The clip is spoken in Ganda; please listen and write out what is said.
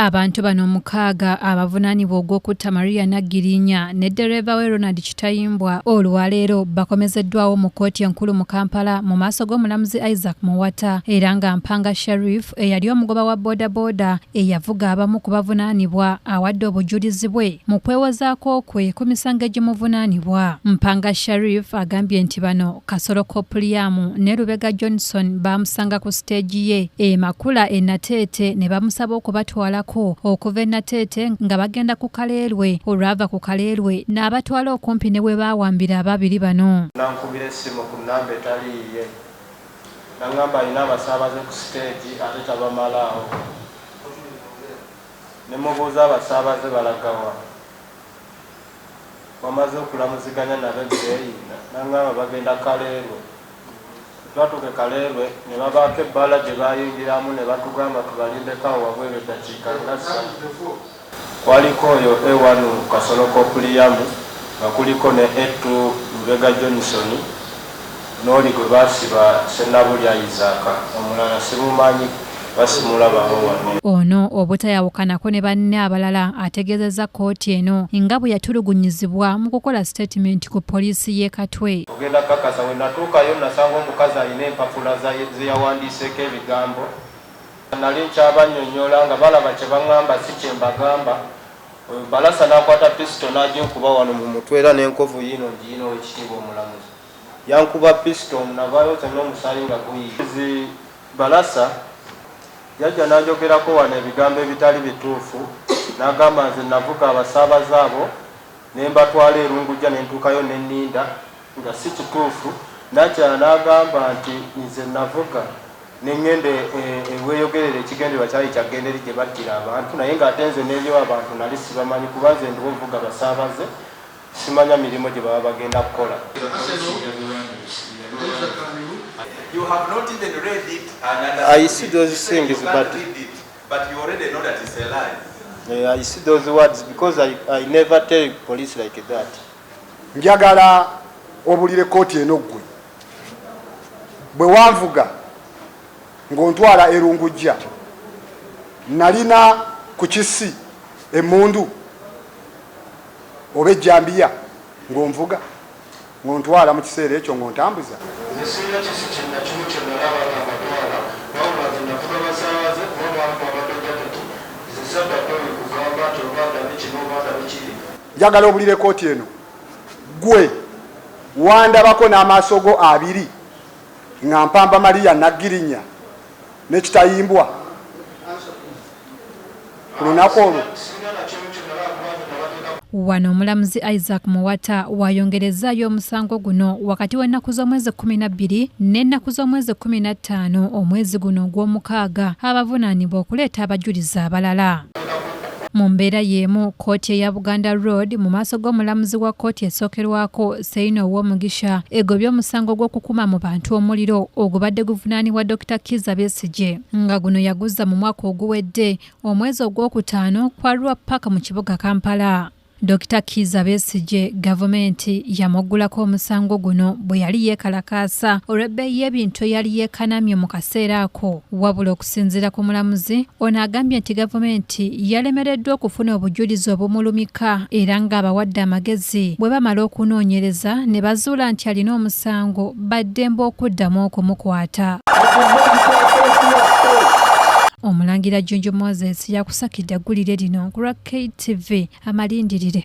Abantu bano omukaaga abavunaanibwa ogw'okutta Maria Naggirinya ne ddereeva we Ronald Kitayimbwa olwaleero bakomezeddwawo mu kkooti enkulu mu Kampala mu maaso g'omulamuzi Isaac Muwata era nga Mpanga Sharif eyali omugoba wa bodaboda eyavuga abamu ku bavunaanibwa awadde obujulizi bwe mu kwewozaako kwe ku misango egimuvunaanibwa. Mpanga Sharif agambye nti bano Kasolo Kopuliyamu ne Lubega Johnson baamusanga ku siteegi ye e Makula e Nateete ne bamusaba okubatwalako okuva e Nateete nga bagenda ku Kaleerwe olwava ku Kaleerwe n'abatwala okumpi ne we baawambira ababiri bano. N'ankubira essimu ku nnamba etali yiye n'ang'amba alina abasaabaze ku siteegi ate tabamalaawo ne mmubuuza abasaabaze balaga wa? Wamaze okulamuziganya nabo ebbeeyi n'ang'amba bagenda Kaleerwe. Bwe twatuuka e Kaleerwe ne babaako ebbaala gye baayingiramu ne batugamba tubalindeko awo wabweru eddakiika nga ssatu. Kwaliko oyo A1 Kasolo Kopuliyamu nga kuliko ne A2 Lubega Johnson n'oli gwe baasiba Ssenabulya Isaac omulala simumanyi kuba simulabawo wano. Ono obutayawukanako ne banne abalala ategeezezza kkooti eno nga bwe yatulugunyizibwa mu kukola sitetimenti ku poliisi y'e Katwe. Ogenda kakasa. We natuukayo nasanga omukazi alina empapula ze yawandiiseeko ebigambo. Nali nkyabannyonnyola nga balaba kye bang'amba si kye mbagamba. Oyo Barasa n'akwata pisito n'aginkuba wano mu mutwe era n'enkovu yiino ngiyina Oweekitiibwa Omulamuzi. Yankuba pisito navaayo nze n'omusaayi nga guyiika. Barasa yajja n'anjogerako wano ebigambo ebitali bituufu n'agamba nze navuga abasaabaze abo ne mbatwala e Lungujja ne ntuukayo ne nninda nga si kituufu. N'akirala n'agamba nti nze navuga ne ŋŋenda e Bweyogerere ekigendererwa kyali kya kugenda eri gye battira abantu naye ng'ate nze n'ebyo abantu nali sibamanyi kuba nze ndiwo vuga basaabaze simanya mirimu gye baba bagenda kukola. You have not even read it and I see those You say things, you can't but read it, but you already know that it's a lie. Yeah, I see those words because I never tell police like that. Njagala obulire kkooti eno ggwe bwe wanvuga ng'ontwala e Lungujja nalina ku kissi emmundu oba ejjambiya ng'onvuga ng'ontwala mu kiseera ekyo ng'ontambuza. Nze sirina kisi nakimu kye nalaba nga mbatwala wabula nze navuga basaabaze kuba mwalimu abadde jaketi nze saddako oyo kugamba nti oba ndabye kino oba ndabye kiri. Njagala obulire kkooti eno ggwe wandabako n'amaaso go abiri nga mpamba Maria Nagirinya ne Kitayimbwa ku lunaku olwo. Wano omulamuzi Isaac Muwata w'ayongerezzaayo omusango guno wakati w'ennaku z'omwezi 12 n'ennaku z'omwezi 15 omwezi guno ogw'omukaaga abavunaanibwa okuleeta abajulizi abalala. Mu mbeera y'emu kkooti eya Buganda Road mu maaso g'omulamuzi wa kkooti esookerwako Seino Owomugisha egobye omusango gw'okukuma mu bantu omuliro ogubadde guvunaanibwa Dokita Kizza Besigye nga guno yaguzza mu mwaka oguwedde omwezi ogwokutaano ku Arua Park mu kibuga Kampala. Dokita Kizza Besigye gavumenti yamuggulako omusango guno bwe yali yeekalakaasa olw'ebbeeyi y'ebintu eyali yeekanamye mu kaseera ako. Wabula okusinziira ku mulamuzi ono agambye nti gavumenti yalemereddwa okufuna obujulizi obumulumika era ng'abawadde amagezi bwe bamala okunoonyereza ne bazuula nti alina omusango baddembe okuddamu okumukwata. Omulangira Jjunju Moses yakusakidde eggulire lino ku lwa KTV amalindirire.